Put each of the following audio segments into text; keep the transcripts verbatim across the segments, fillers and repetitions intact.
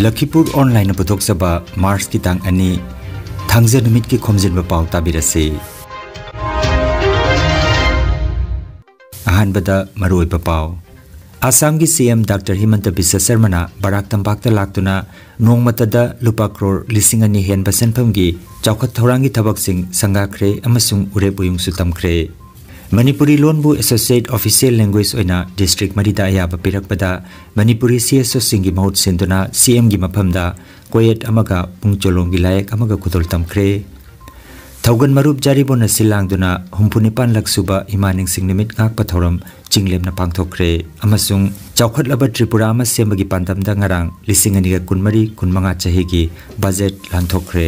ꯂꯈꯤꯄꯨꯔ ꯑꯣꯟꯂꯥꯏꯟꯅ ꯄꯨꯊꯣꯛꯆꯕ ꯃꯥꯔꯆꯀꯤ ꯇꯥꯡ ꯑꯅꯤ, ꯊꯥꯡꯖ ꯅꯨꯃꯤꯠꯀꯤ ꯈꯣꯝꯖꯤꯟꯕ ꯄꯥꯎ ꯇꯥꯕꯤꯔꯁꯤ꯫ ꯑꯍꯥꯟꯕꯗ ꯃꯔꯨꯑꯣꯏꯕ ꯄꯥꯎ꯫ ꯑꯁꯥꯝꯒꯤ ꯁꯤ ꯑꯦꯝ ꯗꯥꯛꯇꯔ ꯍꯤꯃꯟꯇ ꯕꯤꯁ꯭ꯋ ꯁꯔꯃꯅ ꯕꯔꯥꯛ ꯇꯝꯄꯥꯛꯇ ꯂꯥꯛꯇꯨꯅ ꯅꯣꯡꯃꯇꯗ ꯂꯨꯄꯥ ꯀ꯭ꯔꯣꯔ ꯂꯤꯁꯤꯡ ꯑꯅꯤ ꯍꯦꯟꯕ ꯁꯦꯟꯐꯝꯒꯤ ꯆꯥꯎꯈꯠ ꯊꯧꯔꯥꯡꯒꯤ ꯊꯕꯛꯁꯤꯡ ꯁꯪꯒꯥꯈ꯭ꯔꯦ ꯑꯃꯁꯨꯡ ꯎꯔꯦꯞ ꯎꯌꯨꯡꯁꯨ ꯇꯝꯈ꯭ꯔꯦ꯫ ꯃꯅꯤꯄꯨꯔꯤ ꯂꯣꯟꯕꯨ ꯑꯦꯁꯣꯁꯤꯌꯦꯠ ꯑꯣꯐꯤꯁꯤꯌꯦꯜ ꯂꯦꯡꯒ꯭ꯋꯦꯖ ꯑꯣꯏꯅ ꯗꯤꯁꯇ꯭ꯔꯤꯛ ꯃꯔꯤꯗ ꯑꯌꯥꯕ ꯄꯤꯔꯛꯄꯗ ꯃꯅꯤꯄꯨꯔꯤ ꯁꯤ ꯑꯦꯁ ꯑꯣꯁꯤꯡꯒꯤ ꯃꯍꯨꯠ ꯁꯤꯟꯗꯨꯅ ꯁꯤ ꯑꯦꯝꯒꯤ ꯃꯐꯝꯗ ꯀꯣꯌꯦꯠ ꯑꯃꯒ ꯄꯨꯡ ꯆꯣꯂꯣꯝꯒꯤ ꯂꯥꯏꯌꯦꯛ ꯑꯃꯒ ꯈꯨꯗꯣꯜ ꯇꯝꯈ꯭ꯔꯦ꯫ ꯊꯧꯒꯟ ꯃꯔꯨꯞ ꯖꯥꯔꯤꯕꯣꯟꯅ ꯁꯤꯜ ꯂꯥꯡꯗꯨꯅ ꯍꯨꯝꯐꯨ ꯅꯤꯄꯥꯟꯂꯛ ꯁꯨꯕ ꯏꯃꯥ ꯅꯤꯡꯁꯤꯡ ꯅꯨꯃꯤꯠ ꯉꯥꯛꯄ ꯊꯧꯔꯝ ꯆꯤꯡꯂꯦꯝꯅ ꯄꯥꯡꯊꯣꯛꯈ꯭ꯔꯦ ꯑꯃꯁꯨꯡ ꯆꯥꯎꯈꯠꯂꯕ ꯇ꯭ꯔꯤꯄꯨꯔꯥ ꯑꯃ ꯁꯦꯝꯕꯒꯤ ꯄꯥꯟꯗꯝꯗ ꯉꯔꯥꯡ ꯂꯤꯁꯤꯡ ꯑꯅꯤꯒ ꯀꯨꯟꯃꯔꯤ ꯀꯨꯟꯃꯉꯥ ꯆꯍꯤꯒꯤ ꯕꯖꯦꯠ ꯂꯥꯟꯊꯣꯛꯈ꯭ꯔꯦ꯫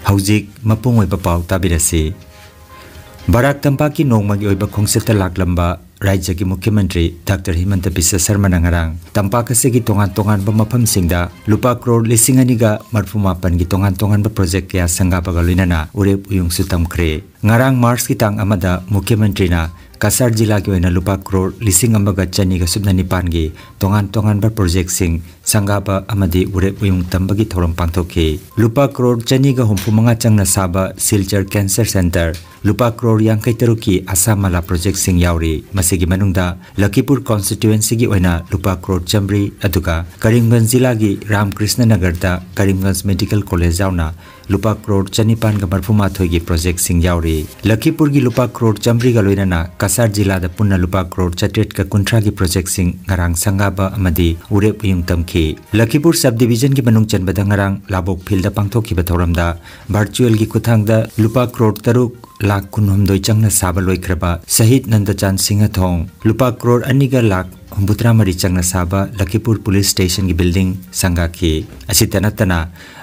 ꯍꯧꯖꯤꯛ ꯃꯄꯨꯡ ꯑꯣꯏꯕ ꯄꯥꯎ ꯇꯥꯕꯤꯔꯁꯤ꯫ ꯕꯔꯥꯛ ꯇꯝꯄꯥꯛꯀꯤ ꯅꯣꯡꯃꯒꯤ ꯑꯣꯏꯕ ꯈꯣꯡꯆꯠꯇ ꯂꯥꯛꯂꯝꯕ ꯔꯥꯖ꯭ꯌꯒꯤ ꯃꯨꯈ꯭ꯌ ꯃꯟꯇ꯭ꯔꯤ ꯗꯥꯛꯇꯔ ꯍꯤꯃꯟꯇ ꯕꯤꯁ꯭ꯋ ꯁꯔꯃꯅ ꯉꯔꯥꯡ ꯇꯝꯄꯥꯛ ꯑꯁꯤꯒꯤ ꯇꯣꯉꯥꯟ ꯇꯣꯉꯥꯟꯕ ꯃꯐꯝꯁꯤꯡꯗ ꯂꯨꯄꯥ ꯀ꯭ꯔꯣꯔ ꯂꯤꯁꯤꯡ ꯑꯅꯤꯒ ꯃꯔꯐꯨ ꯃꯥꯄꯟꯒꯤ ꯇꯣꯉꯥꯟ ꯇꯣꯉꯥꯟꯕ ꯄ꯭ꯔꯣꯖꯦꯛ ꯀꯌꯥ ꯁꯪꯒꯥꯕꯒ ꯂꯣꯏꯅꯅ ꯎꯔꯦꯞ ꯎꯌꯨꯡꯁꯨ ꯇꯝꯈ꯭ꯔꯦ꯫ ꯉꯔꯥꯡ ꯃꯥꯔꯆꯀꯤ ꯇꯥꯡ ꯑꯃꯗ ꯃꯨꯈ꯭ꯌ ꯃꯟꯇ꯭ꯔꯤꯅ ꯀꯁꯥꯔ ꯖꯤꯂꯥꯒꯤ ꯑꯣꯏꯅ ꯂꯨꯄꯥ ꯀ꯭ꯔꯣꯔ ꯂꯤꯁꯤꯡ ꯑꯃꯒ ꯆꯅꯤꯒ ꯁꯨꯞꯅ ꯅꯤꯄꯥꯟꯒꯤ ꯇꯣꯉꯥꯟ ꯇꯣꯉꯥꯟꯕ ꯄ꯭ꯔꯣꯖꯦꯛꯁꯤꯡ ꯁꯪꯒꯥꯕ ꯑꯃꯗꯤ ꯎꯔꯦꯞ ꯎꯌꯨꯡ ꯇꯝꯕꯒꯤ ꯊꯧꯔꯝ ꯄꯥꯡꯊꯣꯛꯈꯤ꯫ ꯂꯨꯄꯥ ꯀ꯭ꯔꯣꯔ ꯆꯅꯤꯒ ꯍꯨꯝꯐꯨ ꯃꯉꯥ ꯆꯪꯅ ꯁꯥꯕ ꯁꯤꯜꯆꯔ ꯀꯦꯟꯁꯔ ꯁꯦꯟꯇꯔ, ꯂꯨꯄꯥ ꯀ꯭ꯔꯣꯔ ꯌꯥꯡꯈꯩ ꯇꯔꯨꯛꯀꯤ ꯑꯁꯥ ꯃꯥꯂꯥ ꯄ꯭ꯔꯣꯖꯦꯛꯁꯤꯡ ꯌꯥꯎꯔꯤ꯫ ꯃꯁꯤꯒꯤ ꯃꯅꯨꯡꯗ ꯂꯈꯤꯄꯨꯔ ꯀꯣꯟꯁꯇꯤꯇ꯭ꯋꯦꯟꯁꯤꯒꯤ ꯑꯣꯏꯅ ꯂꯨꯄꯥ ꯀ꯭ꯔꯣꯔ ꯆꯥꯃꯔꯤ, ꯑꯗꯨꯒ ꯀꯔꯤꯝꯒꯟꯖ ꯖꯤꯂꯥꯒꯤ ꯔꯥꯝꯀ꯭ꯔꯤꯁꯅ ꯅꯒꯔꯗ ꯀꯔꯤꯝꯒꯟꯖ ꯃꯦꯗꯤꯀꯦꯜ ꯀꯣꯂꯦꯖ ꯌꯥꯎꯅ ꯂꯨꯄꯥ ꯀ꯭ꯔꯣꯔ ꯆꯅꯤꯄꯥꯟꯒ ꯃꯔꯐꯨ ꯃꯥꯊꯣꯏꯒꯤ ꯄ꯭ꯔꯣꯖꯦꯛꯁꯤꯡ ꯌꯥꯎꯔꯤ꯫ ꯂꯈꯤꯄꯨꯔꯒꯤ ꯂꯨꯄꯥ ꯀ꯭ꯔꯣꯔ ꯆꯥꯃꯔꯤꯒ ꯂꯣꯏꯅꯅ ꯀꯁꯥꯔ ꯖꯤꯂꯥꯗ ꯄꯨꯟꯅ ꯂꯨꯄꯥ ꯀ꯭ꯔꯣꯔ ꯆꯥꯇ꯭ꯔꯦꯠꯀ ꯀꯨꯟꯊ꯭ꯔꯥꯒꯤ ꯄ꯭ꯔꯣꯖꯦꯛꯁꯤꯡ ꯉꯔꯥꯡ ꯁꯪꯒꯥꯕ ꯑꯃꯗꯤ ꯎꯔꯦꯞ ꯎꯌꯨꯡ ꯇꯝꯈꯤ꯫ ꯂꯈꯤꯄꯨꯔ ꯁꯕ ꯗꯤꯕꯤꯖꯟꯒꯤ ꯃꯅꯨꯡ ꯆꯟꯕꯗ ꯉꯔꯥꯡ ꯂꯥꯕꯣꯛ ꯐꯤꯜꯗ ꯄꯥꯡꯊꯣꯛꯈꯤꯕ ꯊꯧꯔꯝꯗ ꯚꯔꯆꯨꯑꯦꯜꯒꯤ ꯈꯨꯠꯊꯥꯡꯗ ꯂꯨꯄꯥ ꯀ꯭ꯔꯣꯔ ꯇꯔꯨꯛ ꯂꯥꯈ ꯀꯨꯟꯍꯨꯝꯗꯣꯏ ꯆꯪꯅ ꯁꯥꯕ ꯂꯣꯏꯈ꯭ꯔꯕ ꯁꯍꯤꯗ ꯅꯟꯗꯆꯥꯟ ꯁꯤꯡꯍ ꯊꯣꯡ, ꯂꯨꯄꯥ ꯀ꯭ꯔꯣꯔ ꯑꯅꯤꯒ ꯂꯥꯈ ꯍꯨꯝꯐꯨꯇꯔꯥ ꯃꯔꯤ ꯆꯪꯅ ꯁꯥꯕ ꯂꯈꯤꯄꯨꯔ ꯄꯨꯂꯤꯁ ꯁ꯭ꯇꯦꯁꯟꯒꯤ ꯕꯤꯜꯗꯤꯡ ꯁꯪꯒꯥꯈꯤ꯫ ꯑꯁꯤꯇ ꯅꯠꯇꯅ,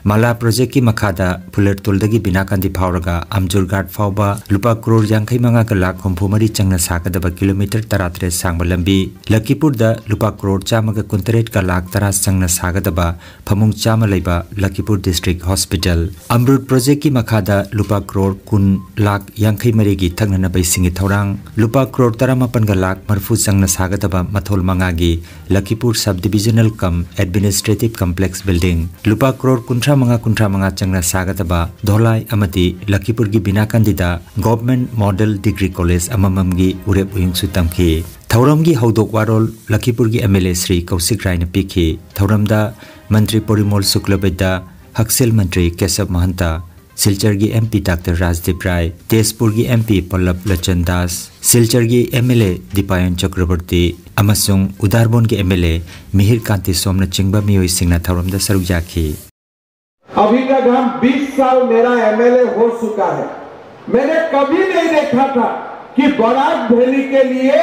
ꯃꯥꯂꯥ ꯄ꯭ꯔꯣꯖꯦꯛꯀꯤ ꯃꯈꯥꯗ ꯐꯨꯂꯔꯇꯨꯜꯗꯒꯤ ꯕꯤꯅꯥꯀꯥꯟꯗꯤ ꯐꯥꯎꯔꯒ ꯑꯝꯖꯨꯔ ꯘꯥꯠ ꯐꯥꯎꯕ ꯂꯨꯄꯥ ꯀ꯭ꯔꯣꯔ ꯌꯥꯡꯈꯩ ꯃꯉꯥꯒ ꯂꯥꯈ ꯍꯨꯝꯐꯨ ꯃꯔꯤ ꯆꯪꯅ ꯁꯥꯒꯗꯕ ꯀꯤꯂꯣꯃꯤꯇꯔ ꯇꯔꯥꯇꯔꯦꯠ ꯁꯥꯡꯕ ꯂꯝꯕꯤ, ꯂꯈꯤꯄꯨꯔꯗ ꯂꯨꯄꯥ ꯀ꯭ꯔꯣꯔ ꯆꯥꯝꯃꯒ ꯀꯨꯟꯇꯔꯦꯠꯀ ꯂꯥꯈ ꯇꯔꯥ ꯆꯪꯅ ꯁꯥꯒꯗꯕ ꯐꯃꯨꯡ ꯆꯥꯝꯃ ꯂꯩꯕ ꯂꯈꯤꯄꯨꯔ ꯗꯤꯁꯇ꯭ꯔꯤꯛ ꯍꯣꯁꯄꯤꯇꯥꯜ, ꯑꯃ꯭ꯔꯨꯠ ꯄ꯭ꯔꯣꯖꯦꯛꯀꯤ ꯃꯈꯥꯗ ꯂꯨꯄꯥ ꯀ꯭ꯔꯣꯔ ꯀꯨꯟ ꯂꯥꯈ ꯌꯥꯡꯈꯩ ꯃꯔꯤꯒꯤ ꯊꯛꯅꯅꯕ ꯏꯁꯤꯡꯒꯤ ꯊꯧꯔꯥꯡ, ꯂꯨꯄꯥ ꯀ꯭ꯔꯣꯔ ꯇꯔꯥꯃꯥꯄꯟꯒ ꯂꯥꯈ ꯃꯔꯤꯐꯨ ꯆꯪꯅ ꯁꯥꯒꯗꯕ ꯃꯊꯣꯜ ꯃꯉꯥꯒꯤ ꯂꯈꯤꯄꯨꯔ Sub Divisional cum Administrative Complex Building, ꯂꯨꯄꯥ ꯀ꯭ꯔꯣꯔ ꯀꯨꯟꯊ꯭ꯔꯥ ꯃꯉꯥ, ꯀꯨꯟꯊ꯭ꯔꯥ ꯃꯉꯥ ꯆꯪꯅ ꯁꯥꯒꯗꯕ ꯙꯣꯂꯥꯏ ꯑꯃꯗꯤ ꯂꯈꯤꯄꯨꯔꯒꯤ ꯕꯤꯅꯥꯀꯥꯟꯗꯤꯗ Government Model Degree College ꯑꯃꯃꯝꯒꯤ ꯎꯔꯦꯞ ꯎꯌꯨꯡꯁꯨ ꯇꯝꯈꯤ꯫ ꯊꯧꯔꯝꯒꯤ ꯍꯧꯗꯣꯛ ꯋꯥꯔꯣꯜ ꯂꯈꯤꯄꯨꯔꯒꯤ M L A ꯁ꯭ꯔꯤ ꯀꯧꯁꯤꯛ ꯔꯥꯏꯅ ꯄꯤꯈꯤ꯫ ꯊꯧꯔꯝꯗ ꯃꯟꯇ꯭ꯔꯤ ꯄꯣꯔꯤꯃꯣꯜ ꯁꯨꯀ꯭ꯂꯕꯩꯗ꯭ꯌ, ꯍꯛꯁꯦꯜ ꯃꯟꯇ꯭ꯔꯤ ꯀꯦꯁꯕ ꯃꯍꯟꯇ, ꯁꯤꯜꯆꯔꯒꯤ M P ꯗꯥꯛꯇꯔ ꯔꯥꯖꯗꯤꯞ ꯔꯥꯏ, ꯇꯦꯖꯄꯨꯔꯒꯤ M P ꯄꯜꯂꯕ ꯂꯆꯟ ꯗꯥꯁ, ꯁꯤꯜꯆꯔꯒꯤ M L A ꯗꯤꯄꯥꯌꯟ ꯆꯀ꯭ꯔꯕꯔꯇꯤ ꯑꯃꯁꯨꯡ ꯎꯗꯥꯔꯕꯣꯟꯒꯤ M L A ꯃꯤꯍꯤꯔ ꯀꯥꯟꯇꯤ ꯁꯣꯝꯅꯆꯤꯡꯕ ꯃꯤꯑꯣꯏꯁꯤꯡꯅ ꯊꯧꯔꯝꯗ ꯁꯔꯨꯛ ꯌꯥꯈꯤ꯫ अभी तक हम बीस साल मेरा एमएलए हो चुका है, मैंने कभी नहीं देखा था कि बराक वैली के लिए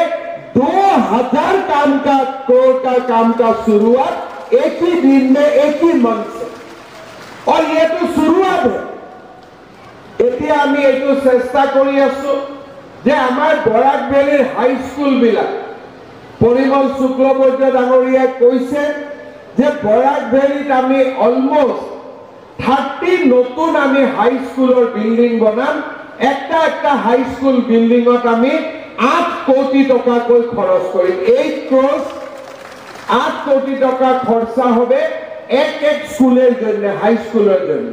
दो हज़ार काम का, करोड़ का काम का शुरुआत एक ही दिन में, एक ही मंच से। और ये तो शुरुआत है। এতিয়া আমি এইটো চেষ্টা কৰি আছো যে আমাৰ বৰাক ভেলীৰ হাইস্কুলবিলাক, পৰিমল শুক্লবৈদ্য ডাঙৰীয়াই কৈছে যে বৰাক ভেলীত আমি অলমষ্ট থাৰ্টি নতুন আমি হাইস্কুলৰ বিল্ডিং বনাম। একটা একটা হাইস্কুল বিল্ডিঙত আমি আঠ কোটি টকাকৈ খৰচ কৰিম, এইট ক্ৰ'ৰ্ছ। আট কোটি টাকা খরচা হবে এক এক স্কুলের জন্য, হাই স্কুলের জন্য।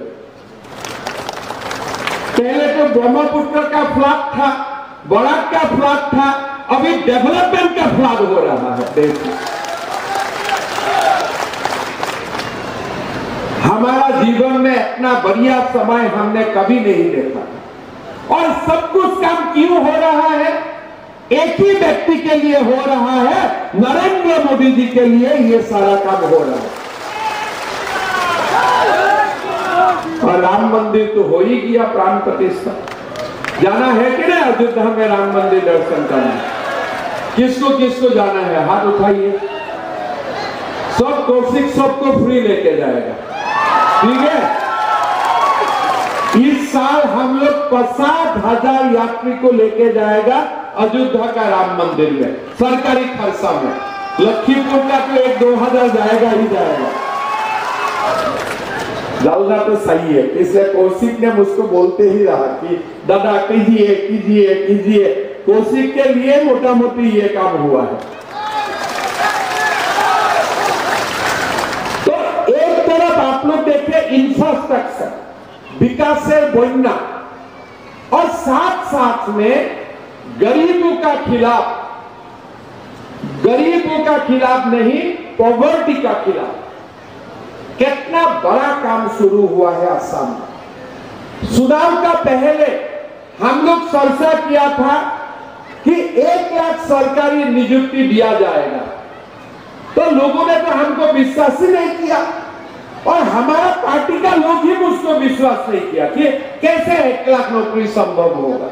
पहले तो ब्रह्मपुत्र का फ्लड था, बराक का फ्लड था, अभी डेवलपमेंट का फ्लड हो रहा है देश में। हमारा जीवन में इतना बढ़िया समय हमने कभी नहीं देखा। और सब कुछ काम क्यों हो रहा है? एक ही व्यक्ति के लिए हो रहा है, नरेंद्र मोदी जी के लिए ये सारा काम हो रहा है। और राम मंदिर तो हो ही गया प्राण प्रतिष्ठा। जाना है कि नहीं अयोध्या में राम मंदिर दर्शन करने? किसको किसको जाना है, हाथ उठाइए। सब कौशिक सबको फ्री लेके जाएगा, ठीक है? इस साल हम लोग पचास हजार यात्री को लेके जाएगा अयोध्या का राम मंदिर में, सरकारी खर्चा में। लखीमपुर का तो एक दो हजार जाएगा ही जाएगा। डालना तो सही है, इसलिए कौशिक ने मुझको बोलते ही रहा कि दादा कीजिए, कीजिए, कीजिए। कौशिक के लिए मोटा मोटी ये काम हुआ है। तो एक तरफ आप लोग देखिए, इंफ्रास्ट्रक्चर, विकास से बनना, और साथ साथ में गरीबों का खिलाफ, गरीबों का खिलाफ नहीं, पॉवर्टी का खिलाफ कितना बड़ा काम शुरू हुआ है असम में। चुनाव का पहले हम लोग चर्चा किया था कि एक लाख सरकारी नियुक्ति दिया जाएगा, तो लोगों ने तो हमको विश्वास ही नहीं किया, और हमारा पार्टी का लोग ही मुझको विश्वास नहीं किया कि कैसे एक लाख नौकरी संभव होगा।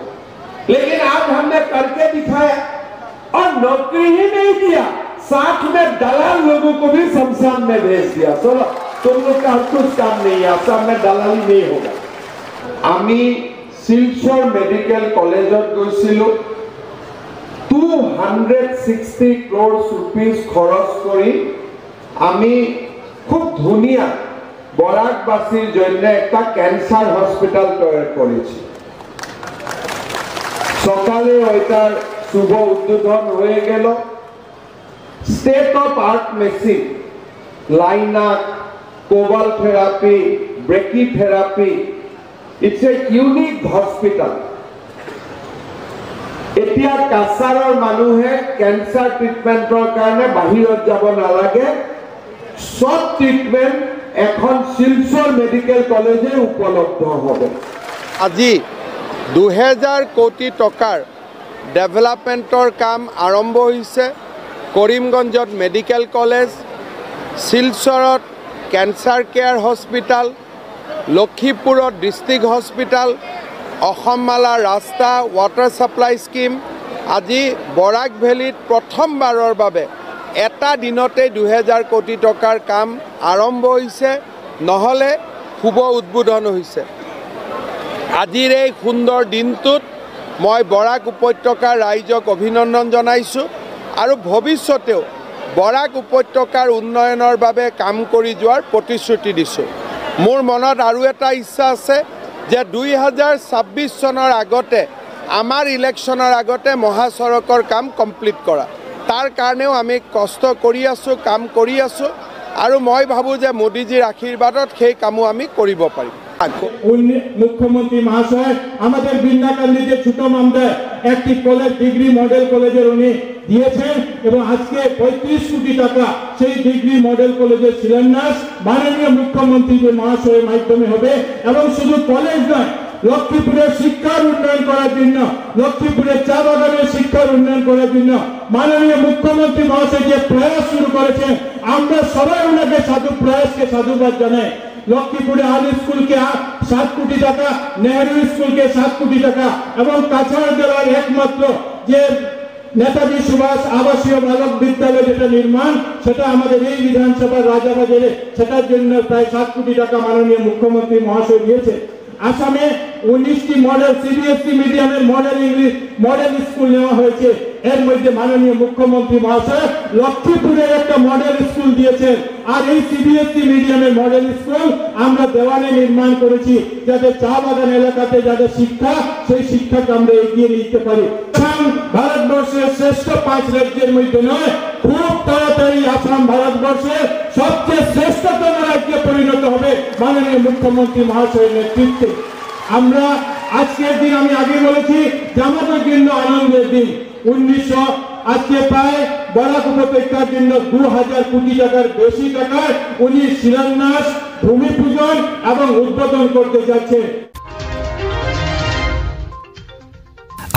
लेकिन आज हमने करके दिखाया, और नौकरी ही नहीं दिया, साथ में दलाल लोगों को भी शमशान में भेज दिया। चलो, तुम लोग का कुछ काम नहीं है, असम में दलाली नहीं होगा। আমি শিলচৰ মেডিকেল কলেজত গৈছিলোঁ। Two hundred sixty crores rupees খৰচ কৰি আমি খুব ধুনীয়া বৰাকবাসীৰ জন্য একটা কেন্সাৰ হস্পিটেল তৈয়াৰ কৰিছোঁ। সকালে ওইটার শুভ উদ্বোধন হয়ে গেল। State of art machine, linac, cobalt therapy, brachytherapy, it's a unique hospital. এতিয়া কাছাৰৰ মানুহে কেন্সাৰ ট্ৰিটমেণ্টৰ কাৰণে বাহিৰত যাব নালাগে। চব ট্ৰিটমেণ্ট এখন শিলচৰ মেডিকেল কলেজে উপলব্ধ হ'ব। আজি দুহেজাৰ কোটি টকাৰ ডেভেলপমেণ্টৰ কাম আৰম্ভ হৈছে। কৰিমগঞ্জত মেডিকেল কলেজ, শিলচৰত কেন্সাৰ কেয়াৰ হস্পিটেল, লখিমপুৰত ডিষ্ট্ৰিক্ট হস্পিটেল, অসম মালা ৰাস্তা, ৱাটাৰ ছাপ্লাই স্কিম। আজি বৰাক ভেলীত প্ৰথমবাৰৰ বাবে এটা দিনতেই দুহেজাৰ কোটি টকাৰ কাম আৰম্ভ হৈছে, নহ'লে শুভ উদ্বোধন হৈছে। আজিৰ এই সুন্দৰ দিনটোত মই বৰাক উপত্যকাৰ ৰাইজক অভিনন্দন জনাইছোঁ আৰু ভৱিষ্যতেও বৰাক উপত্যকাৰ উন্নয়নৰ বাবে কাম কৰি যোৱাৰ প্ৰতিশ্ৰুতি দিছোঁ। মোৰ মনত আৰু এটা ইচ্ছা আছে যে দুই হাজাৰ ছাব্বিছ চনৰ আগতে, আমাৰ ইলেকশ্যনৰ আগতে মহাসড়কৰ কাম কমপ্লিট কৰা। তাৰ কাৰণেও আমি কষ্ট কৰি আছোঁ, কাম কৰি আছোঁ আৰু মই ভাবোঁ যে মোদীজীৰ আশীৰ্বাদত সেই কামো আমি কৰিব পাৰিম। উনি মুখ্যমন্ত্রী মহাশয় আমাদের বিন্দাকান্দিতে ছোট মামদায় একটি কলেজ, ডিগ্রি মডেল কলেজের উনি দিয়েছেন এবং আজকে পঁয়ত্রিশ কোটি টাকা সেই ডিগ্রি মডেল কলেজের শিলান্যাস মাননীয় মুখ্যমন্ত্রী যে মহাশয়ের মাধ্যমে হবে। এবং শুধু কলেজ নয়, লক্ষ্মীপুরের শিক্ষার উন্নয়ন করার জন্য, লক্ষ্মীপুরের চা বাগানের শিক্ষার উন্নয়ন করার জন্য মাননীয় মুখ্যমন্ত্রী মহাশয় যে প্রয়াস শুরু করেছেন, আমরা সবাই ওনাকে সাধু প্রয়াসকে সাধুবাদ জানাই। লক্ষ্মীপুরে আর্লি স্কুলকে আ- সাত কোটি টাকা, নেহেরু স্কুলকে সাত কোটি টাকা এবং কাছাড় জেলার একমাত্র যে নেতাজি সুভাষ আবাসীয় বালক বিদ্যালয় যেটা নির্মাণ, সেটা আমাদের এই বিধানসভার রাজাবাজারে সেটার জন্য প্রায় সাত কোটি টাকা মাননীয় মুখ্যমন্ত্রী মহাশয় দিয়েছে। আসামে উনিশটি মডেল সিবিএসই মিডিয়ামের মডেল ইংলিশ মডেল স্কুল নেওয়া হয়েছে। এর মধ্যে মাননীয় মুখ্যমন্ত্রী মহাশয় লক্ষ্মীপুরের একটা মডেল স্কুল দিয়েছেন। আর এই সিবিএসই মিডিয়ামের মডেল স্কুল আমরা দেওয়ানে নির্মাণ করেছি, যাতে চা বাগান এলাকাতে যাতে শিক্ষা, সেই শিক্ষাকে আমরা এগিয়ে নিতে পারি। আসাম ভারতবর্ষের শ্রেষ্ঠ পাঁচ রাজ্যের মধ্যে নয়, খুব তাড়াতাড়ি আসাম ভারতবর্ষের সবচেয়ে শ্রেষ্ঠতম রাজ্যে পরিণত হবে মাননীয় মুখ্যমন্ত্রী মহাশয়ের নেতৃত্বে। আমরা আজকের দিন, আমি আগে বলেছি, জামাতের জন্য আনন্দের দিন। উনিশশো আজকে প্রায় বরাক উপত্যকার জন্য দু হাজার কোটি টাকার বেশি টাকার উনি শিলান্যাস, ভূমি পূজন এবং উদ্বোধন করতে যাচ্ছেন।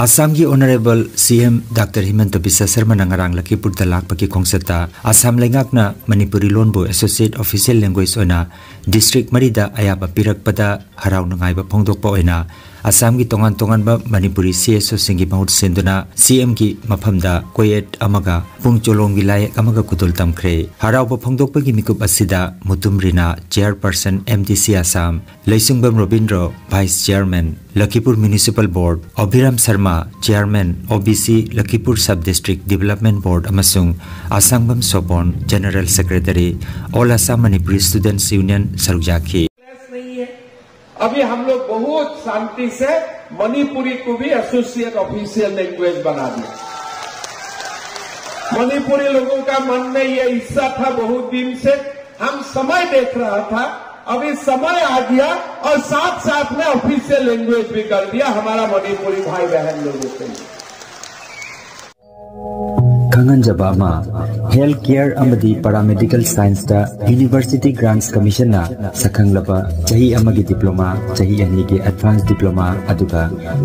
ꯑꯁꯥꯝꯒꯤ ꯑꯣꯅꯔꯦꯕꯜ ꯁꯤ ꯑꯦꯝ ꯗꯥꯛꯇꯔ ꯍꯤꯃꯟꯇ ꯕꯤꯁ꯭ꯋ ꯁꯔꯃꯅ ꯉꯔꯥꯡ ꯂꯈꯤꯄꯨꯔꯗ ꯂꯥꯛꯄꯒꯤ ꯈꯣꯡꯆꯠꯇ ꯑꯁꯥꯝ ꯂꯩꯉꯥꯛꯅ ꯃꯅꯤꯄꯨꯔꯤ ꯂꯣꯟꯕꯨ ꯑꯦꯁꯣꯁꯤꯌꯦꯠ ꯑꯣꯐꯤꯁꯤꯌꯦꯜ ꯂꯦꯡꯒ꯭ꯋꯦꯖ ꯑꯣꯏꯅ ꯗꯤꯁꯇ꯭ꯔꯤꯛ ꯃꯔꯤꯗ ꯑꯌꯥꯕ ꯄꯤꯔꯛꯄꯗ ꯍꯔꯥꯎ ꯅꯨꯡꯉꯥꯏꯕ ꯐꯣꯡꯗꯣꯛꯄ ꯑꯣꯏꯅ ꯑꯁꯥꯝꯒꯤ ꯇꯣꯉꯥꯟ ꯇꯣꯉꯥꯟꯕ ꯃꯅꯤꯄꯨꯔꯤ ꯁꯤ ꯑꯦꯁ ꯑꯣꯁꯤꯡꯒꯤ ꯃꯍꯨꯠ ꯁꯤꯟꯗꯨꯅ ꯁꯤ ꯑꯦꯝꯒꯤ ꯃꯐꯝꯗ ꯀꯣꯌꯦꯠ ꯑꯃꯒ ꯄꯨꯡ ꯆꯣꯂꯣꯝꯒꯤ ꯂꯥꯏꯌꯦꯛ ꯑꯃꯒ ꯈꯨꯗꯣꯜ ꯇꯝꯈ꯭ꯔꯦ꯫ ꯍꯔꯥꯎꯕ ꯐꯣꯡꯗꯣꯛꯄꯒꯤ ꯃꯤꯀꯨꯞ ꯑꯁꯤꯗ ꯃꯨꯇꯨꯝ ꯔꯤꯅꯥ, ꯆꯤꯌꯔꯄꯔꯁꯟ M D C Assam, Leisungbam Robindro, vice chairman, Lakhipur municipal board, Obiram Sharma, chairman, O B C Lakhipur sub district development board, ꯑꯃꯁꯨꯡ Asangbam Sopon, general secretary, all Assam Manipuri students union ꯁꯔꯨꯛ ꯌꯥꯈꯤ꯫ अभी हम लोग बहुत शांति से मणिपुरी को भी एसोसिएट ऑफिशियल लैंग्वेज बना दिया। मणिपुरी लोगों का मन में ये इच्छा था बहुत दिन से, हम समय देख रहा था, अभी समय आ गया और साथ साथ में ऑफिशियल लैंग्वेज भी कर दिया हमारा मणिपुरी भाई बहन लोगों के लिए। ꯈꯪꯍꯟꯖꯕ ꯑꯃ, ꯍꯦꯜꯊ ꯀꯦꯌꯔ ꯑꯃꯗꯤ ꯄꯦꯔꯥꯃꯦꯗꯤꯀꯦꯜ ꯁꯥꯏꯟꯁꯇ ꯌꯨꯅꯤꯚꯔꯁꯤꯇꯤ ꯒ꯭ꯔꯥꯟꯠꯁ ꯀꯃꯤꯁꯟꯅ ꯁꯛꯈꯪꯂꯕ ꯆꯍꯤ ꯑꯃꯒꯤ ꯗꯤꯄ꯭ꯂꯣꯃꯥ, ꯆꯍꯤ ꯑꯅꯤꯒꯤ ꯑꯦꯗꯚꯥꯟꯁ ꯗꯤꯄ꯭ꯂꯣꯃꯥ, ꯑꯗꯨꯒ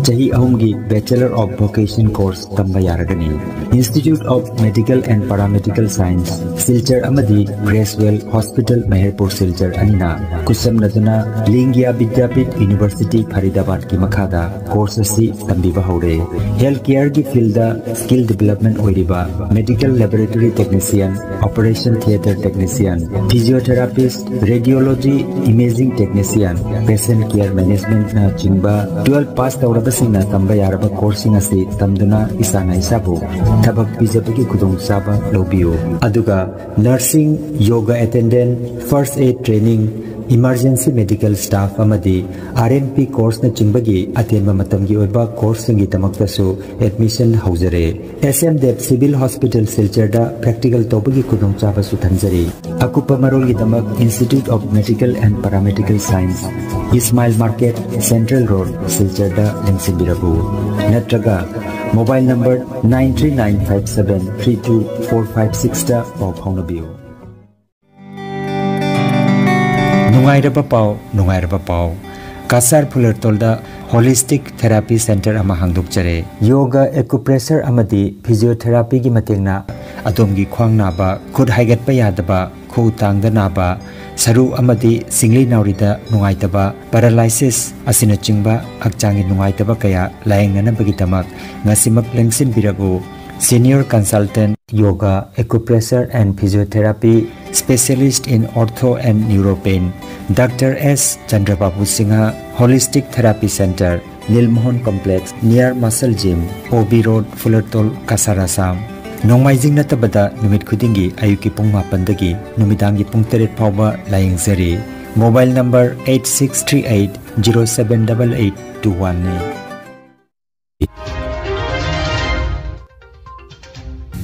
ꯆꯍꯤ ꯑꯍꯨꯝꯒꯤ ꯕꯦꯆꯦꯂꯔ ꯑꯣꯐ ꯚꯣꯀꯦꯁꯟ ꯀꯣꯔꯁ ꯇꯝꯕ ꯌꯥꯔꯒꯅꯤ꯫ Institute of medical and paramedical science, Silchar ꯑꯃꯗꯤ ꯒ꯭ꯔꯦꯁꯋꯦꯜ ꯍꯣꯁꯄꯤꯇꯥꯜ ꯃꯦꯍꯔꯄꯨꯔ ꯁꯤꯜꯆꯔ ꯑꯅꯤꯅ ꯈꯨꯠꯁꯝꯅꯗꯨꯅ ꯂꯤꯡꯒꯤꯌꯥ ꯕꯤꯗ꯭ꯌꯥꯄꯤꯊ ꯌꯨꯅꯤꯚꯔꯁꯤꯇꯤ ꯐꯔꯤꯗꯥꯕꯥꯗꯀꯤ ꯃꯈꯥꯗ ꯀꯣꯔꯁ ꯑꯁꯤ ꯇꯝꯕꯤꯕ ꯍꯧꯔꯦ꯫ ꯍꯦꯜꯊ ꯀꯦꯌꯔꯒꯤ ꯐꯤꯜꯗ ꯁ꯭ꯀꯤꯜ ꯗꯤꯚꯦꯂꯞꯃꯦꯟ ꯑꯣꯏꯔꯤꯕ medical laboratory technician, operation theatre technician, physiotherapist, radiology imaging technician, patient care ꯃꯦꯅꯦꯖꯃꯦꯟꯠꯅꯆꯤꯡꯕ ꯇꯨꯋꯦꯜꯐ ꯄꯥꯁ ꯇꯧꯔꯕꯁꯤꯡꯅ ꯇꯝꯕ ꯌꯥꯔꯕ ꯀꯣꯔꯁꯁꯤꯡ ꯑꯁꯤ ꯇꯝꯗꯨꯅ ꯏꯁꯥꯅ ꯏꯁꯥꯕꯨ ꯊꯕꯛ ꯄꯤꯖꯕꯒꯤ ꯈꯨꯗꯣꯡꯆꯥꯕ ꯂꯧꯕꯤꯌꯨ꯫ ꯑꯗꯨꯒ nursing, yoga attendant, first aid training, emergency medical staff ꯑꯃꯗꯤ ꯑꯥꯔ ꯑꯦꯟ ꯄꯤ ꯀꯣꯔꯁꯅꯆꯤꯡꯕꯒꯤ ꯑꯇꯦꯟꯕ ꯃꯇꯝꯒꯤ ꯑꯣꯏꯕ ꯀꯣꯔꯁꯁꯤꯡꯒꯤꯗꯃꯛꯇꯁꯨ ꯑꯦꯗꯃꯤꯁꯟ ꯍꯧꯖꯔꯦ꯫ S M Dev civil hospital ꯁꯤꯜꯆꯔꯗ ꯄ꯭ꯔꯦꯛꯇꯤꯀꯦꯜ ꯇꯧꯕꯒꯤ ꯈꯨꯗꯣꯡꯆꯥꯕꯁꯨ ꯊꯝꯖꯔꯤ꯫ ꯑꯀꯨꯞꯄ ꯃꯔꯣꯜꯒꯤꯗꯃꯛ institute of medical and paramedical science, Ismail market, central road, ꯁꯤꯜꯆꯔꯗ ꯂꯦꯡꯁꯤꯟꯕꯤꯔꯛꯎ꯫ ꯅꯠꯇ꯭ꯔꯒ mobile number nine three nine five seven three two four five ꯁꯤꯛꯁꯇ ꯄꯥꯎ ꯐꯥꯎꯅꯕꯤꯌꯨ꯫ ꯅꯨꯡꯉꯥꯏꯔꯕ ꯄꯥꯎ, ꯅꯨꯡꯉꯥꯏꯔꯕ ꯄꯥꯎ꯫ ꯀꯁꯥꯔ ꯐꯨꯂꯔꯇꯣꯜꯗ ꯍꯣꯂꯤꯁꯇꯤꯛ ꯊꯦꯔꯥꯄꯤ ꯁꯦꯟꯇꯔ ꯑꯃ ꯍꯥꯡꯗꯣꯛꯆꯔꯦ꯫ ꯌꯣꯒ, ꯑꯦꯀꯨꯄ꯭ꯔꯦꯁꯔ ꯑꯃꯗꯤ ꯐꯤꯖꯤꯌꯣꯊꯦꯔꯥꯄꯤꯒꯤ ꯃꯇꯦꯡꯅ ꯑꯗꯣꯝꯒꯤ ꯈ꯭ꯋꯥꯡ ꯅꯥꯕ, ꯈꯨꯠ ꯍꯥꯏꯒꯠꯄ ꯌꯥꯗꯕ, ꯈꯨꯎ ꯇꯥꯡꯗ ꯅꯥꯕ, ꯁꯔꯨ ꯑꯃꯗꯤ ꯁꯤꯡꯂꯤ ꯅꯥꯎꯔꯤꯗ ꯅꯨꯡꯉꯥꯏꯇꯕ, ꯄꯦꯔꯥꯂꯥꯏꯁꯤꯁ ꯑꯁꯤꯅꯆꯤꯡꯕ ꯍꯛꯆꯥꯡꯒꯤ ꯅꯨꯡꯉꯥꯏꯇꯕ ꯀꯌꯥ ꯂꯥꯌꯦꯡꯅꯅꯕꯒꯤꯗꯃꯛ ꯉꯁꯤꯃꯛ ꯂꯦꯡꯁꯤꯟꯕꯤꯔꯛꯎ꯫ Senior Consultant Yoga, Acupressure and Physiotherapy, Specialist in Ortho and Neuropain, Doctor S Chandrababu Singha, Holistic Therapy Center, Nilmohan Complex, near Muscle Gym, O B Road, Fulertol, Kasar, Assam꯫ ꯅꯣꯡꯃꯥꯏꯖꯤꯡ ꯅꯠꯇꯕꯗ ꯅꯨꯃꯤꯠ ꯈꯨꯗꯤꯡꯒꯤ ꯑꯌꯨꯛꯀꯤ ꯄꯨꯡ ꯃꯥꯄꯟꯗꯒꯤ ꯅꯨꯃꯤꯗꯥꯡꯒꯤ ꯄꯨꯡ ꯇꯔꯦꯠ ꯐꯥꯎꯕ ꯂꯥꯌꯦꯡꯖꯔꯤ꯫ Mobile number eight six three eight zero seven double eight two one ꯅꯤ꯫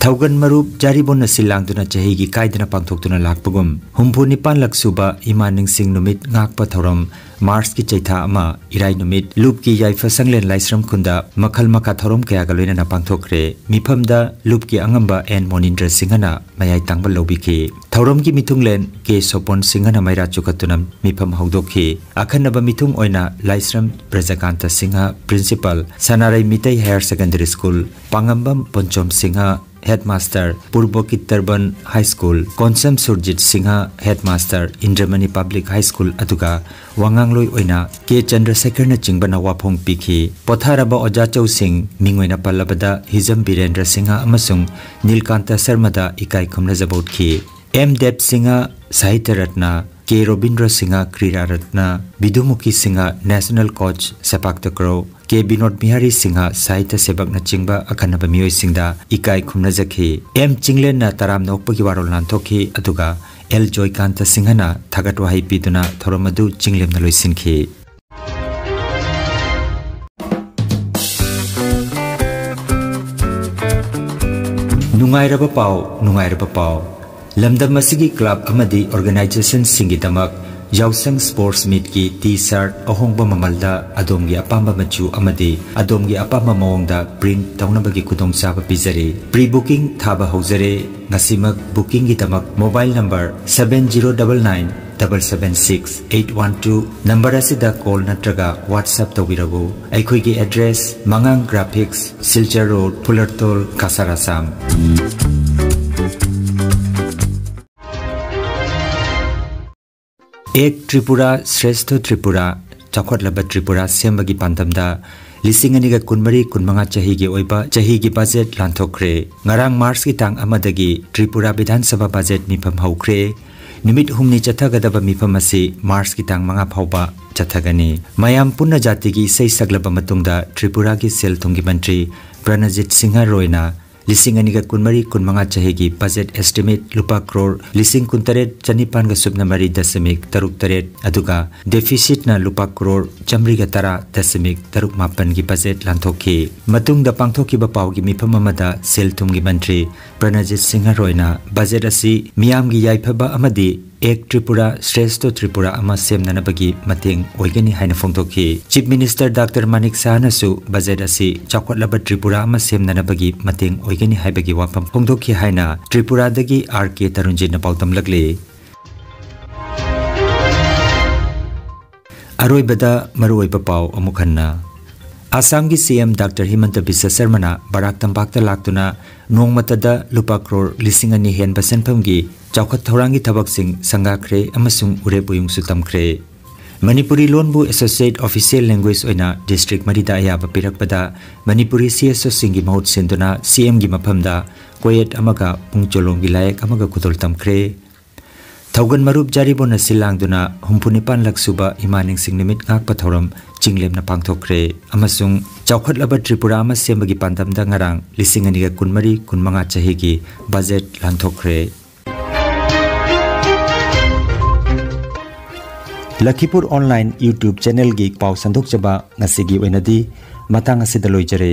ꯊꯧꯒꯟ ꯃꯔꯨꯞ ꯖꯥꯔꯤꯕꯣꯟꯅ ꯁꯤꯜ ꯂꯥꯡꯗꯨꯅ ꯆꯍꯤꯒꯤ ꯀꯥꯏꯗꯅ ꯄꯥꯡꯊꯣꯛꯇꯨꯅ ꯂꯥꯛꯄꯒꯨꯝ, ꯍꯨꯝꯐꯨ ꯅꯤꯄꯥꯟꯂꯛ ꯁꯨꯕ ꯏꯃꯥ ꯅꯤꯡꯁꯤꯡ ꯅꯨꯃꯤꯠ ꯉꯥꯛꯄ ꯊꯧꯔꯝ ꯃꯥꯔꯆꯀꯤ ꯆꯩꯊꯥ ꯑꯃ, ꯏꯔꯥꯏ ꯅꯨꯃꯤꯠ, ꯂꯨꯞꯀꯤ ꯌꯥꯏꯐ ꯁꯪꯂꯦꯟ ꯂꯥꯏꯁ꯭ꯔꯝ ꯈꯨꯟꯗ ꯃꯈꯜ ꯃꯈꯥ ꯊꯧꯔꯝ ꯀꯌꯥꯒ ꯂꯣꯏꯅꯅ ꯄꯥꯡꯊꯣꯛꯈ꯭ꯔꯦ꯫ ꯃꯤꯐꯝꯗ ꯂꯨꯞꯀꯤ ꯑꯉꯝꯕ ꯑꯦꯟ ꯃꯣꯅꯤꯟꯗ꯭ꯔ ꯁꯤꯡꯍꯅ ꯃꯌꯥꯏ ꯇꯥꯡꯕ ꯂꯧꯕꯤꯈꯤ꯫ ꯊꯧꯔꯝꯒꯤ ꯃꯤꯊꯨꯡꯂꯦꯟ ꯀꯦ ꯁꯣꯄꯣꯟ ꯁꯤꯡꯍꯅ ꯃꯩꯔꯥ ꯆꯨꯈꯠꯇꯨꯅ ꯃꯤꯐꯝ ꯍꯧꯗꯣꯛꯈꯤ꯫ ꯑꯈꯟꯅꯕ ꯃꯤꯊꯨꯡ ꯑꯣꯏꯅ Laishram Brajakanta Singh, principal, Sanarei Meitei higher secondary school, Pangambam Ponchom Singh, headmaster, Purba Kittarban high school, Konsam Surjit Singh, headmaster, Indramani public high school, ꯑꯗꯨꯒ ꯋꯥꯉꯥꯡꯂꯣꯏ ꯑꯣꯏꯅ ꯀꯦ ꯆꯟꯗ꯭ꯔꯁꯦꯈꯔꯅꯆꯤꯡꯕꯅ ꯋꯥꯐꯣꯡ ꯄꯤꯈꯤ꯫ ꯄꯣꯊꯥꯔꯕ ꯑꯣꯖꯥ ꯆꯧꯁꯤꯡ, ꯃꯤꯡ ꯑꯣꯏꯅ ꯄꯜꯂꯕꯗ ꯍꯤꯖꯝ ꯕꯤꯔꯦꯟꯗ꯭ꯔ ꯁꯤꯡꯍ ꯑꯃꯁꯨꯡ ꯅꯤꯜꯀꯥꯟꯇ ꯁꯔꯃꯗ ꯏꯀꯥꯏ ꯈꯨꯝꯅꯖꯕ ꯎꯠꯈꯤ꯫ ꯑꯦꯝ ꯗꯦꯕ ꯁꯤꯡꯍ, ꯁꯥꯍꯤꯇ꯭ꯌ ꯔꯠꯅ, ꯀꯦ ꯔꯣꯕꯤꯟꯗ꯭ꯔ ꯁꯤꯡꯍ, ꯀ꯭ꯔꯤꯔꯥ ꯔꯠꯅ, ꯕꯤꯗꯨꯃꯨꯈꯤ ꯁꯤꯡꯍ, ꯅꯦꯁꯅꯦꯜ ꯀꯣꯆ, ꯁꯦꯄꯥꯛ ꯇꯀ꯭ꯔꯣ, ꯀꯦ ꯕꯤꯅꯣꯗ ꯕꯤꯍꯥꯔꯤ ꯁꯤꯡꯍ, ꯁꯥꯍꯤꯇ꯭ꯌ ꯁꯦꯕꯛꯅꯆꯤꯡꯕ ꯑꯈꯟꯅꯕ ꯃꯤꯑꯣꯏꯁꯤꯡꯗ ꯏꯀꯥꯏ ꯈꯨꯝꯅꯖꯈꯤ꯫ ꯑꯦꯝ ꯆꯤꯡꯂꯦꯟꯅ ꯇꯔꯥꯝꯅ ꯑꯣꯛꯄꯒꯤ ꯋꯥꯔꯣꯜ ꯂꯥꯟꯊꯣꯛꯈꯤ, ꯑꯗꯨꯒ ꯑꯦꯜ ꯖꯣꯏꯀꯥꯟꯇ ꯁꯤꯡꯍꯅ ꯊꯥꯒꯠ ꯋꯥꯍꯩ ꯄꯤꯗꯨꯅ ꯊꯧꯔꯝ ꯑꯗꯨ ꯆꯤꯡꯂꯦꯝꯅ ꯂꯣꯏꯁꯤꯟꯈꯤ꯫ ꯅꯨꯡꯉꯥꯏꯔꯕ ꯄꯥꯎ, ꯅꯨꯡꯉꯥꯏꯔꯕ ꯄꯥꯎ꯫ ꯂꯝꯗꯝ ꯑꯁꯤꯒꯤ ꯀ꯭ꯂꯕ ꯑꯃꯗꯤ ꯑꯣꯔꯒꯅꯥꯏꯖꯦꯁꯟꯁꯤꯡꯒꯤꯗꯃꯛ ꯌꯥꯎꯁꯪ ꯁ꯭ꯄꯣꯔꯠꯁ ꯃꯤꯠꯀꯤ ꯇꯤ ꯁꯥꯔꯠ ꯑꯍꯣꯡꯕ ꯃꯃꯜꯗ ꯑꯗꯣꯝꯒꯤ ꯑꯄꯥꯝꯕ ꯃꯆꯨ ꯑꯃꯗꯤ ꯑꯗꯣꯝꯒꯤ ꯑꯄꯥꯝꯕ ꯃꯑꯣꯡꯗ ꯄ꯭ꯔꯤꯟꯠ ꯇꯧꯅꯕꯒꯤ ꯈꯨꯗꯣꯡꯆꯥꯕ ꯄꯤꯖꯔꯤ꯫ ꯄ꯭ꯔꯤ ꯕꯨꯀꯤꯡ ꯊꯥꯕ ꯍꯧꯖꯔꯦ꯫ ꯉꯁꯤꯃꯛ ꯕꯨꯀꯤꯡꯒꯤꯗꯃꯛ mobile number seven zero double nine double seven six eight one two number ꯑꯁꯤꯗ ꯀꯣꯜ ꯅꯠꯇ꯭ꯔꯒ WhatsApp ꯇꯧꯕꯤꯔꯛꯎ꯫ ꯑꯩꯈꯣꯏꯒꯤ ꯑꯦꯗ꯭ꯔꯦꯁ, ꯃꯉꯥꯡ ꯒ꯭ꯔꯥꯐꯤꯛꯁ, ꯁꯤꯜꯆꯔ ꯔꯣꯗ, ꯐꯨꯂꯔꯇꯣꯜ, ꯀꯁꯥꯔ, ꯑꯁꯥꯝ꯫ ꯑꯦꯛ ꯇ꯭ꯔꯤꯄꯨꯔꯥ ꯁ꯭ꯔꯦꯁꯊ ꯇ꯭ꯔꯤꯄꯨꯔꯥ, ꯆꯥꯎꯈꯠꯂꯕ ꯇ꯭ꯔꯤꯄꯨꯔꯥ ꯁꯦꯝꯕꯒꯤ ꯄꯥꯟꯗꯝꯗ ꯂꯤꯁꯤꯡ ꯑꯅꯤꯒ ꯀꯨꯟꯃꯔꯤ ꯀꯨꯟꯃꯉꯥ ꯆꯍꯤꯒꯤ ꯑꯣꯏꯕ ꯆꯍꯤꯒꯤ ꯕꯖꯦꯠ ꯂꯥꯟꯊꯣꯛꯈ꯭ꯔꯦ꯫ ꯉꯔꯥꯡ ꯃꯥꯔꯆꯀꯤ ꯇꯥꯡ ꯑꯃꯗꯒꯤ ꯇ꯭ꯔꯤꯄꯨꯔꯥ ꯕꯤꯙꯥꯟ ꯁꯚꯥ ꯕꯖꯦꯠ ꯃꯤꯐꯝ ꯍꯧꯈ꯭ꯔꯦ꯫ ꯅꯨꯃꯤꯠ ꯍꯨꯝꯅꯤ ꯆꯠꯊꯒꯗꯕ ꯃꯤꯐꯝ ꯑꯁꯤ ꯃꯥꯔꯆꯀꯤ ꯇꯥꯡ ꯃꯉꯥ ꯐꯥꯎꯕ ꯆꯠꯊꯒꯅꯤ꯫ ꯃꯌꯥꯝ ꯄꯨꯟꯅ ꯖꯥꯇꯤꯒꯤ ꯏꯁꯩ ꯁꯛꯂꯕ ꯃꯇꯨꯡꯗ ꯇ꯭ꯔꯤꯄꯨꯔꯥꯒꯤ ꯁꯦꯜ ꯊꯨꯝꯒꯤ ꯃꯟꯇ꯭ꯔꯤ ꯄ꯭ꯔꯅꯖꯤꯠ ꯁꯤꯡꯍ ꯔꯣꯏꯅ ꯂꯤꯁꯤꯡ ꯑꯅꯤꯒ ꯀꯨꯟꯃꯔꯤ ꯀꯨꯟꯃꯉꯥ ꯆꯍꯤꯒꯤ budget estimate ꯂꯨꯄꯥ ꯀ꯭ꯔꯣꯔ ꯂꯤꯁꯤꯡ ꯀꯨꯟꯇꯔꯦꯠ ꯆꯅꯤꯄꯥꯟꯒ ꯁꯨꯞꯅ ꯃꯔꯤ ꯗꯁꯃꯤꯛ ꯇꯔꯨꯛ ꯇꯔꯦꯠ, ꯑꯗꯨꯒ deficitꯅ ꯂꯨꯄꯥ ꯀ꯭ꯔꯣꯔ ꯆꯥꯃꯔꯤꯒ ꯇꯔꯥ ꯗꯁꯃꯤꯛ ꯇꯔꯨꯛ ꯃꯥꯄꯟꯒꯤ budget ꯂꯥꯟꯊꯣꯛꯈꯤ꯫ ꯃꯇꯨꯡꯗ ꯄꯥꯡꯊꯣꯛꯈꯤꯕ ꯄꯥꯎꯒꯤ ꯃꯤꯐꯝ ꯑꯃꯗ ꯁꯦꯜ ꯊꯨꯝꯒꯤ ꯃꯟꯇ꯭ꯔꯤ ꯄ꯭ꯔꯅꯖꯤꯠ ꯁꯤꯡꯍ ꯔꯣꯏꯅ budget ꯑꯁꯤ ꯃꯤꯌꯥꯝꯒꯤ ꯌꯥꯏꯐꯕ ꯑꯃꯗꯤ ꯑꯦꯛ ꯇ꯭ꯔꯤꯄꯨꯔꯥ ꯁ꯭ꯔꯦꯁꯊ ꯇ꯭ꯔꯤꯄꯨꯔꯥ ꯑꯃ ꯁꯦꯝꯅꯅꯕꯒꯤ ꯃꯇꯦꯡ ꯑꯣꯏꯒꯅꯤ ꯍꯥꯏꯅ ꯐꯣꯡꯗꯣꯛꯈꯤ꯫ Chief Minister Doctor ꯃꯥꯅꯤꯛ ꯁꯍꯥꯅꯁꯨ budget ꯑꯁꯤ ꯆꯥꯎꯈꯠꯂꯕ ꯇ꯭ꯔꯤꯄꯨꯔꯥ ꯑꯃ ꯁꯦꯝꯅꯅꯕꯒꯤ ꯃꯇꯦꯡ ꯑꯣꯏꯒꯅꯤ ꯍꯥꯏꯕꯒꯤ ꯋꯥꯐꯝ ꯐꯣꯡꯗꯣꯛꯈꯤ ꯍꯥꯏꯅ ꯇ꯭ꯔꯤꯄꯨꯔꯥꯗꯒꯤ ꯑꯥꯔ ꯀꯦ ꯇꯔꯨꯟꯖꯤꯠꯅ ꯄꯥꯎꯗꯝꯂꯛꯂꯤ꯫ ꯑꯔꯣꯏꯕꯗ ꯃꯔꯨꯑꯣꯏꯕ ꯄꯥꯎ ꯑꯃꯨꯛ ꯍꯟꯅ꯫ ꯑꯁꯥꯝꯒꯤ ꯁꯤ ꯑꯦꯝ ꯗꯥꯛꯇꯔ ꯍꯤꯃꯟꯇ ꯕꯤꯁ꯭ꯋ ꯁꯔꯃꯅ ꯕꯔꯥꯛ ꯇꯝꯄꯥꯛꯇ ꯂꯥꯛꯇꯨꯅ ꯅꯣꯡꯃꯇꯗ ꯂꯨꯄꯥ ꯀ꯭ꯔꯣꯔ ꯂꯤꯁꯤꯡ ꯑꯅꯤ ꯍꯦꯟꯕ ꯁꯦꯟꯐꯝꯒꯤ ꯆꯥꯎꯈꯠ ꯊꯧꯔꯥꯡꯒꯤ ꯊꯕꯛꯁꯤꯡ ꯁꯪꯒꯥꯈ꯭ꯔꯦ ꯑꯃꯁꯨꯡ ꯎꯔꯦꯞ ꯎꯌꯨꯡꯁꯨ ꯇꯝꯈ꯭ꯔꯦ꯫ ꯃꯅꯤꯄꯨꯔꯤ ꯂꯣꯟꯕꯨ associate official language ꯑꯣꯏꯅ district ꯃꯔꯤꯗ ꯑꯌꯥꯕ ꯄꯤꯔꯛꯄꯗ ꯃꯅꯤꯄꯨꯔꯤ ꯁꯤ ꯑꯦꯁ ꯑꯣꯁꯤꯡꯒꯤ ꯃꯍꯨꯠ ꯁꯤꯟꯗꯨꯅ ꯁꯤ ꯑꯦꯝꯒꯤ ꯃꯐꯝꯗ ꯀꯣꯌꯦꯠ ꯑꯃꯒ ꯄꯨꯡ ꯆꯣꯂꯣꯝꯒꯤ ꯂꯥꯏꯌꯦꯛ ꯑꯃꯒ ꯈꯨꯗꯣꯜ ꯇꯝꯈ꯭ꯔꯦ꯫ ꯊꯧꯒꯜ ꯃꯔꯨꯞ ꯖꯥꯔꯤꯕꯣꯟꯅ ꯁꯤꯜ ꯂꯥꯡꯗꯨꯅ ꯍꯨꯝꯐꯨ ꯅꯤꯄꯥꯟ ꯂꯛ ꯁꯨꯕ ꯏꯃꯥ ꯅꯤꯡꯁꯤꯡ ꯅꯨꯃꯤꯠ ꯉꯥꯛꯄ ꯊꯧꯔꯝ ꯆꯤꯡꯂꯦꯝꯅ ꯄꯥꯡꯊꯣꯛꯈ꯭ꯔꯦ ꯑꯃꯁꯨꯡ ꯆꯥꯎꯈꯠꯂꯕ ꯇ꯭ꯔꯤꯄꯨꯔꯥ ꯑꯃ ꯁꯦꯝꯕꯒꯤ ꯄꯥꯟꯗꯝꯗ ꯉꯔꯥꯡ ꯂꯤꯁꯤꯡ ꯑꯅꯤꯒ ꯀꯨꯟꯃꯔꯤ ꯀꯨꯟꯃꯉꯥ ꯆꯍꯤꯒꯤ budget ꯂꯥꯟꯊꯣꯛꯈ꯭ꯔꯦ꯫ ꯂꯈꯤꯄꯨꯔ online YouTube channelꯒꯤ ꯄꯥꯎ ꯁꯟꯗꯣꯛꯆꯕ ꯉꯁꯤꯒꯤ ꯑꯣꯏꯅꯗꯤ ꯃꯇꯥꯡ ꯑꯁꯤꯗ ꯂꯣꯏꯖꯔꯦ꯫